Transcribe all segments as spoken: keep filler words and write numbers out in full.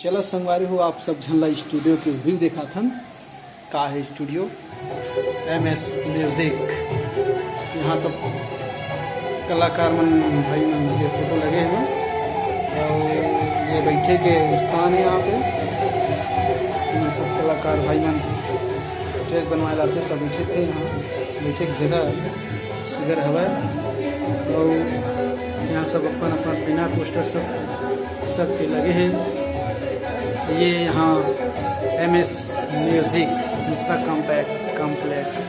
चलो संगवारी हो, आप सब झन ला स्टूडियो के व्यू देखाथन। का है स्टूडियो? M S music. यहाँ सब कलाकार मन, भाई मन के फोटो लगे हुए, और ये बैठे के स्थान है यहाँ पे। यहाँ सब कलाकार भाई मन ट्रैक बनवाए लाथे, तब बैठे थे यहाँ, बैठे के जगह सुघर हवय। और यहाँ सब अपन अपन बैनर पोस्टर सब सबके लगे हैं। ये यहाँ M S music Mishra compact complex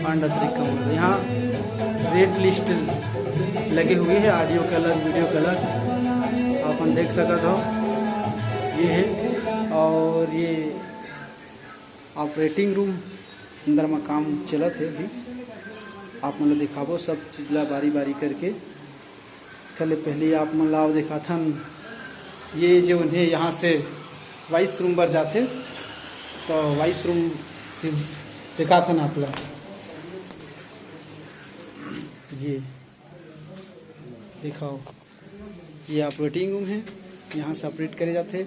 Pandatarai Kamal, यहाँ रेट लिस्ट लगे हुए हैं, ऑडियो के अलग, वीडियो के अलग, अपन देख सकत हो। ये है, और ये ऑपरेटिंग रूम अंदर में काम चलत है अभी। आप मन ल दिखाबो सब चीज ला बारी बारी करके। चले पहले आप मन ला दिखाथन, ये जो उन्हें यहाँ से वॉइस रूम बर जाथे, तो वॉइस रूम फिर दिखाथन आप ला। जी दिखाओ, ये ऑपरेटिंग रूम है, यहाँ से ऑपरेट करे जाथे।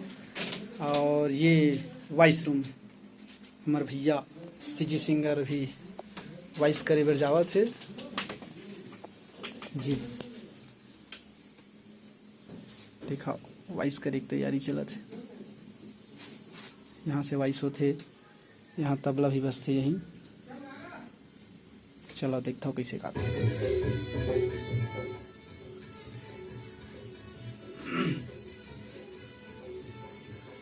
और ये वॉइस रूम, हमारे भैया सीजी सिंगर भी वॉइस करे बर जावत है। जी देखा, वॉइस करे के तैयारी चलत है। यहाँ से वॉइस होथे, यहाँ तबला भी बजथे यहीं। चलो देखता हूँ कैसे गाते हैं।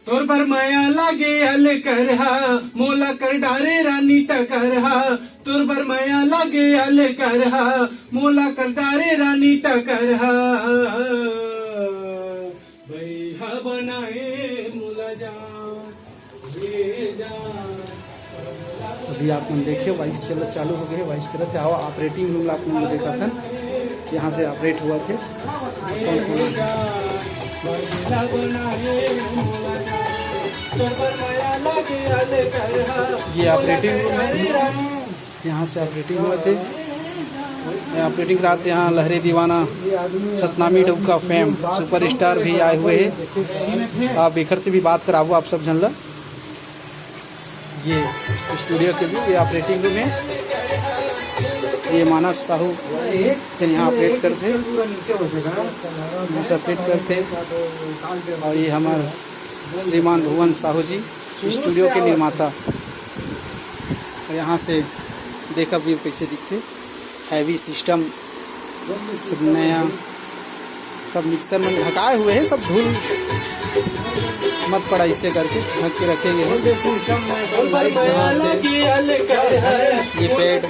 तोर बर मया लागे अल करहा, मोला कर डारे रानी टकरहा। तोर बर मया लागे अल करहा, मोला कर डारे रानी टकरहा। भैया बनाए मोला जान, ये जान। अभी आप मन देखे, वॉइस चल चालू हो गए, वॉइस करत है। आओ, ऑपरेटिंग रूम आप मन देखाथन कि यहाँ से ऑपरेट हुआ थे। कौन कौन? ये ऑपरेटिंग रूम है, यहाँ से ऑपरेटिंग हुआ थे। ऑपरेटिंग रात यहाँ लहरे दीवाना सतनामी डुबका फेम सुपरस्टार भी आए हुए हैं। आप एकर से भी बात कराबो आप सब झन ला। ये स्टूडियो के भी, ये ऑपरेटिंग रूम है। ये मानस साहू जन यहाँ ऑपरेट करत है, यहाँ से ऑपरेट करत है। और ये हमार श्रीमान भुवन साहू जी, स्टूडियो के निर्माता। और यहाँ से देखा व्यू कैसे दिखते, हैवी सिस्टम सब नया, सब मिक्सर में ढकाए हुए हैं, सब धूल मत पड़ा, इसे करके ढक के रखेंगे हम। यहाँ से ये पैड,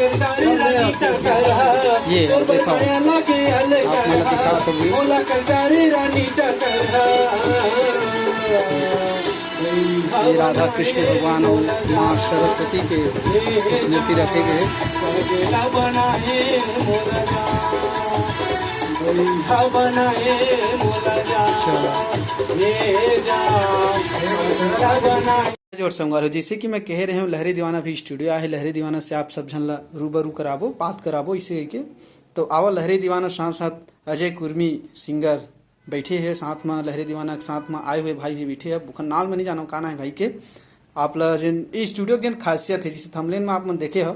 ये देखो, आप मतलब दिखा तो भी। ये राधा कृष्ण भगवान और माँ सरस्वती के मूर्ति रखे गए हैं। चलो। और संगवारी हो, जैसे कि मैं कहे रहे हूँ, लहरी दीवाना भी स्टूडियो आहे। लहरी दीवाना से आप सब झन ला रूबरू कराबो, बात कराबो इसे के। तो आवा लहरी दीवाना साथ साथ अजय कुर्मी सिंगर बैठे हे साथ में, लहरे दीवाना के साथ में आए हुए भाई भी बैठे हे। ओखर नाम में नहीं जानो का ना है भाई के। आप ला जेन ई स्टूडियो के जेन खासियत है, जैसे थंबनेल में आप मन देखे हो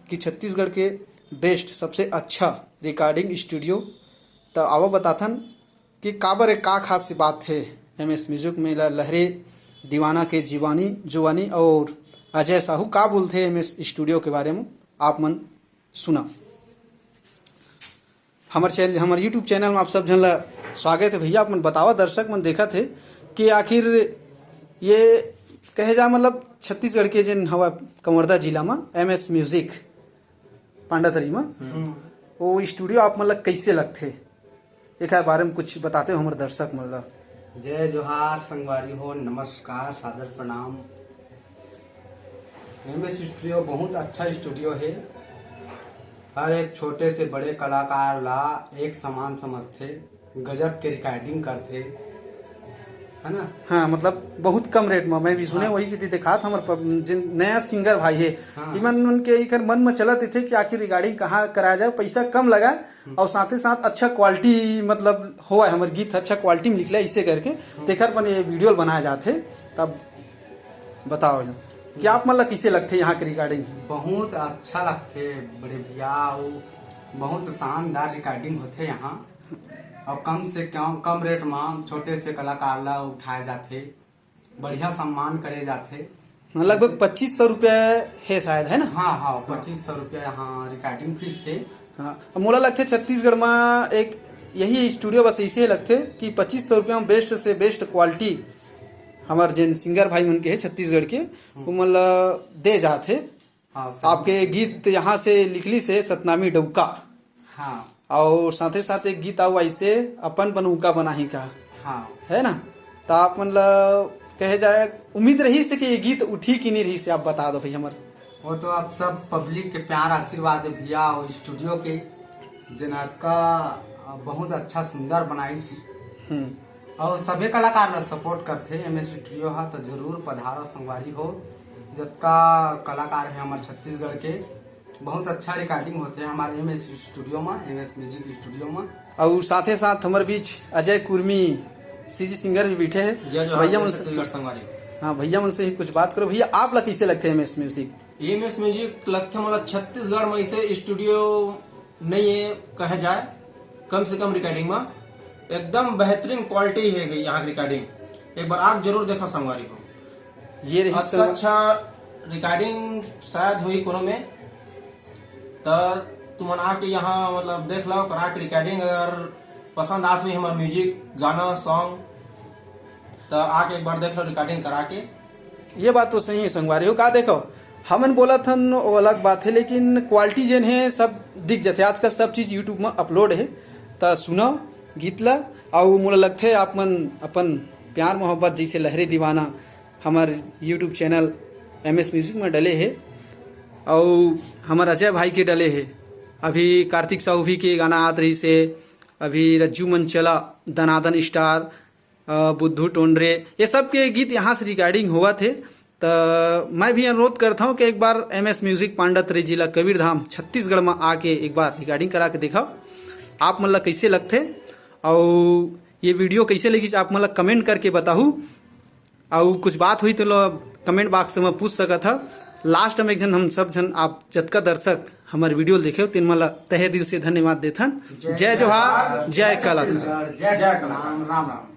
कि छत्तीसगढ़ के बेस्ट, सबसे अच्छा रिकॉर्डिंग स्टूडियो, तो आवा बताथन कि काबर ए, का खास बात है एम एस म्यूजिक में ल-, लहरे दीवाना के जीवानी जुवानी और अजय साहू का बोलते हैं एम एस स्टूडियो के बारे में, आप मन सुना। हमर चैनल, हमर YouTube चैनल में आप सब झन ला स्वागत है। भैया, आप मन बतावा, दर्शक मन देखत है कि आखिर ये कहे जा, मतलब, छत्तीसगढ़ के जेन हवा कवर्धा जिला में एम एस म्यूजिक पांडातरी में, हम्म। वो स्टूडियो आप मन ला कैसे लगथे, एकर बारे में कुछ बताते हो हमर दर्शक मन ला। जय जोहार संगवारी हो, नमस्कार, सादर प्रणाम। एम एस स्टूडियो बहुत अच्छा स्टूडियो है। हर एक छोटे से बड़े कलाकार ला एक समान समझथे, गजब के रिकॉर्डिंग करथे। है ना? हाँ, मतलब बहुत कम रेट में मैं भी सुने, हाँ। वही चीज दिखात हमर पब-, जिन नया सिंगर भाई हे, हाँ। इमन मन के इकर मन में चलत रहिथे कि आखिर रिकॉर्डिंग कहाँ कराया जाए, पैसा कम लगा और साथ ही साथ अच्छा क्वालिटी, मतलब होवय हमर गीत अच्छा क्वालिटी में निकले, इसे करके तेखर पर ये वीडियो बनाया जाथे। तब बताओ जी कि आप मन ला कइसे लगथे यहाँ के रिकॉर्डिंग? बहुत अच्छा लगथे बड़े भैया, अउ बहुत शानदार रिकॉर्डिंग होथे यहाँ, और कम से कम, कम रेट में छोटे से कलाकार ला उठाए जाथे, बढ़िया सम्मान करे जाथे। हाँ, लगभग पच्चीस सौ रुपया हे शायद, है ना? हाँ, हाँ, पच्चीस सौ रुपया यहाँ रिकॉर्डिंग फीस हे। हाँ, अब मोला लगथे छत्तीसगढ़ में एक यही स्टूडियो बस ऐसे लगथे कि पच्चीस सौ रुपया में बेस्ट से बेस्ट क्वालिटी हमर जेन सिंगर भाई मन के हे छत्तीसगढ़ के, वो मन ला दे जात हे। हाँ, सही। आपके गीत यहाँ से निकलिस हे सतनामी डउका। हाँ। और साथे साथ एक गीत आऊ ऐसे अपन बनउका बनाही का। हाँ। है ना? तो आप मन ला कहे जाए, उम्मीद रहिस हे कि ये गीत उठही कि नहीं रहिस हे, आप बता दो भाई हमर। वो तो आप सब पब्लिक के प्यार आशीर्वाद हे भैया, और स्टूडियो के जेन अतका बहुत अच्छा सुंदर बनाइस। हम्म। और सभी कलाकार ला सपोर्ट करथे एम एस स्टूडियो हा, तो जरूर पधारो संगवारी हो। जतका कलाकार हे हमर छत्तीसगढ़ के, बहुत अच्छा रिकॉर्डिंग होथे हमर एम एस स्टूडियो में, एम एस म्यूजिक स्टूडियो में। और साथे साथ हमर बीच अजय कुर्मी, सीजी सिंगर भी बैठे हे। जय जोहार, भैया जय मन से, छत्तीसगढ़ संगवारी। हाँ, भैया मन से ही कुछ बात करो। भैया, आप ला कैसे लगथे M S music? M S music लगथे मोला छत्तीसगढ़ में ऐसे स्टूडियो नहीं है कहे जाए, कम से कम रिकॉर्डिंग में एकदम बेहतरीन क्वालिटी है यहाँ की रिकॉर्डिंग। एक बार आप जरूर देखो संगवारी हो, ये रही अतना संग- अच्छा रिकॉर्डिंग शायद हुई कोनो में। तो तुमन आके यहाँ मतलब देख लो, करा के रिकॉर्डिंग, अगर पसंद आत हुई हमार म्यूजिक, गाना, सॉन्ग, तो आके एक बार देख लो रिकॉर्डिंग करा के। ये बात तो सही है संगवारी हो, का देखो हमन बोलत हन वो अलग बात है, लेकिन क्वालिटी जेन है सब दिख जाथे। आजकल सब चीज यूट्यूब में अपलोड है, त सुनो गीत ला। अउ मोला लगथे आप मन अपन प्यार मोहब्बत जैसे लहरे दीवाना हमर YouTube channel M S music में डले हे, अउ हमर अजय भाई के डले हे। अभी कार्तिक साहू भी के गाना आत रहिस हे, अभी रज्जू मंचला, दनादन स्टार, अ, बुद्धू टोंडरे, ये सब के गीत यहाँ से रिकॉर्डिंग होवत हे। त मैं भी अनुरोध करता हूँ कि एक बार एम एस म्यूजिक पांडा त्रिजी ला कबीरधाम छत्तीसगढ़ में आके एक बार रिकॉर्डिंग करा के देखो, आप मन ला कैसे लगथे, अउ ये वीडियो कैसे लगिस आप मन ला कमेंट करके बताहू। अउ कुछ बात हुई तो लो कमेंट बॉक्स में पूछ सकत ह। लास्ट में एक झन हम सब झन आप जतका दर्शक हमर वीडियो देखे तेन मन ला तहे दिल से धन्यवाद देथन। जय जोहार, जय कलाकार। जय कलाकार। राम राम।